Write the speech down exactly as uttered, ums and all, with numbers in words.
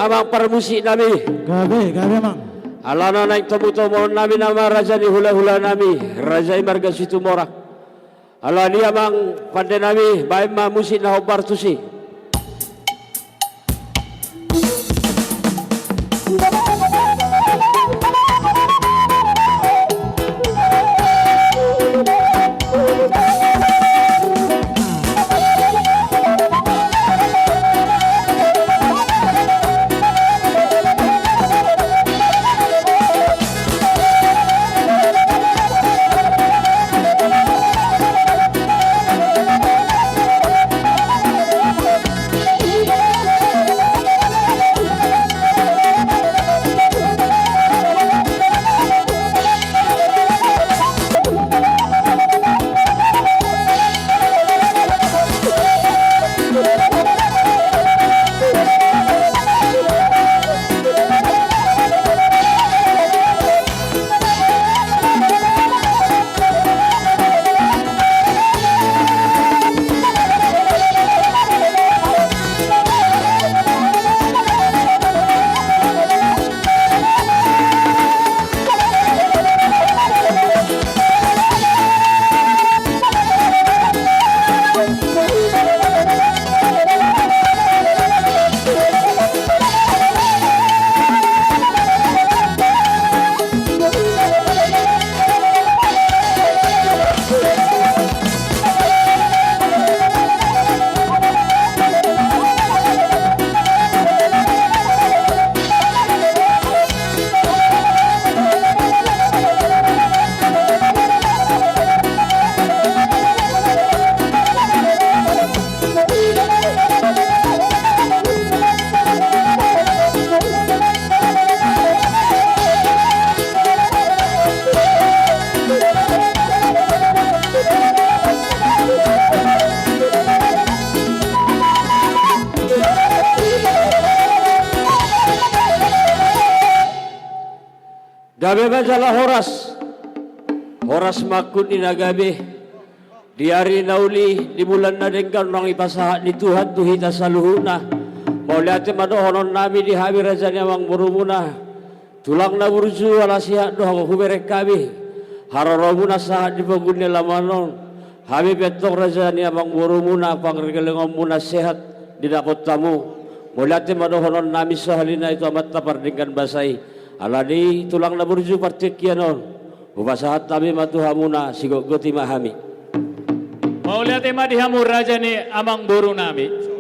Amang parmusik nami. Gabe, gabe, Amang. Alana naeng tomutomuhon nami nama raja ni hulahula nami, raja i marga Situmorang. Alani amang pande nami, baen ma musik na hombar tusi. Gabe ma jala horas. Horas ma angkup ni na gabe. Di ari na uli, di bulan na denggan, naung dipasahat ni Tuhan tu hita saluhutna. Mauliate ma dohonon nami di hami raja ni amangborumuna. Tulang na burju, ala sihat do hamu hubereng hami. Haroromuna sahat di pogu ni alaman on. Hami pe antong raja ni amangborumuna, pangargalengonmuna sehat didapot hamu. Mauliate ma dohonon nami sahali nai tu Amanta Pardenggan Basa i. Alani tulang na burju partingkian on, hupasahat hami ma tu hamuna, sigotgoti ma hami. Mauliate ma di hamu raja ni amangboru nami.